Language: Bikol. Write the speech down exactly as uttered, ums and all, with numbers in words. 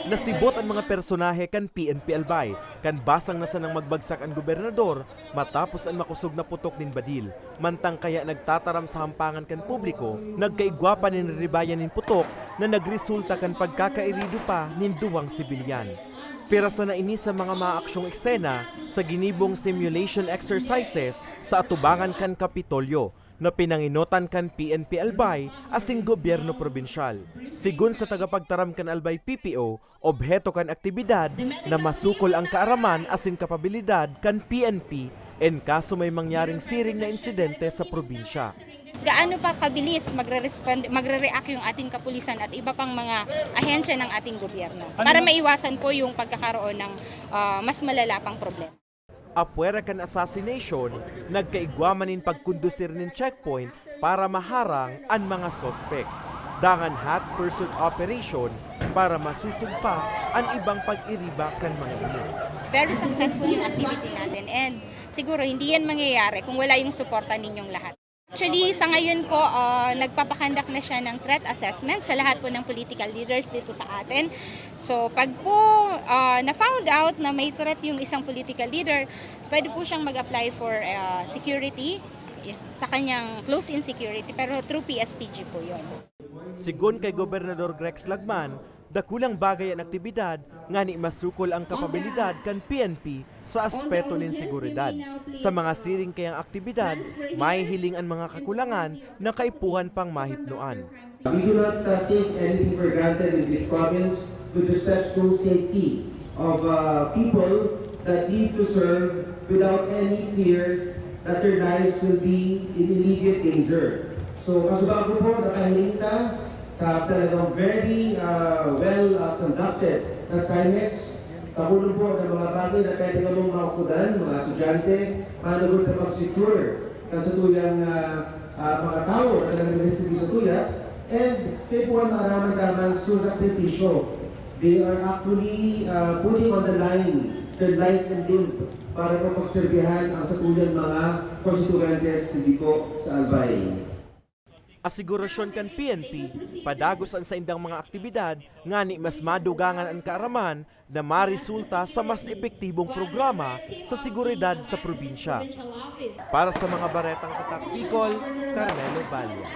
Nasibot an mga personahe kan P N P Albay kan basang na sanang magbagsak an gobernador matapos an makosog na putok nin badil. Mantang kaya nagtataram sa hampangan kan publiko, nagkaigwa pa nin riribayan nin putok na nagresulta kan pagkakairido pa nin duwang sibilyan. Pira sana ini sa mga maaksyong eksena sa ginibong simulation exercises sa atubangan kan Kapitolyo na pinangenotan kan P N P Albay asin gobyerno probinsyal. Sigon sa tagapagtaram kan Albay P P O, obheto kan aktibidad na masukol ang kaaraman asin kapabilidad kan P N P en kaso may mangyaring siring na insidente sa probinsya. Gaano pa kabilis magre-respond, magre-react yung ating kapulisan at iba pang mga ahensya ng ating gobyerno para maiwasan po yung pagkakaroon ng ah, mas malala pang problema. Apwera kan assassination, nagkaigwa man nin pagkondusir nin checkpoint para maharang an mga suspek. Dangan hot pursuit operation para masusugpa an ibang pag-iriba kan mga ini. Very successful yung activity natin and siguro hindi yan mangyayari kung wala yung suporta ninyong lahat. Actually, sa ngayon po, ah, nagpapakandak na siya ng threat assessment sa lahat po ng political leaders dito sa atin. So, pag po ah, na-found out na may threat yung isang political leader, pwede po siyang mag-apply for ah, security is, sa kanyang close-in security, pero through P S P G po yun. Sigon kay Gobernador Grex Lagman, dakulang bagay an aktibidad ngani masukol ang kapabilidad kan P N P sa aspeto nin seguridad. Sa mga siring kayang aktibidad, mahihiling an mga kakulangan na kaipuhan pang mahipnoan. We do not uh, take anything for granted in this province with respect to safety of uh, people that need to serve without any fear that their lives will be in immediate danger. So, kasubago po, nakahiling ta sa talagang very uh, well uh, conducted na CIMEX. Kakulong po ng mga bagay na pwede namong makukudan, mga estudyante, manugod sa pag-secure kan satuyang uh, uh, mga tao na talagang nagsiserbi sa tuya. And kaipuhan maaraman daman sa sakripisyo. They are actually uh, putting on the line their life and limb para po pagserbihan ang satuyang mga konstituyentes dito sa Albay. Asigurasyon kan P N P, padagos an saindang mga aktibidad ngani mas madugangan an kaaraman na maresulta sa mas epektibong programa sa seguridad sa probinsya. Para sa mga Baretang Tatak Bicol, Carmelo Balia.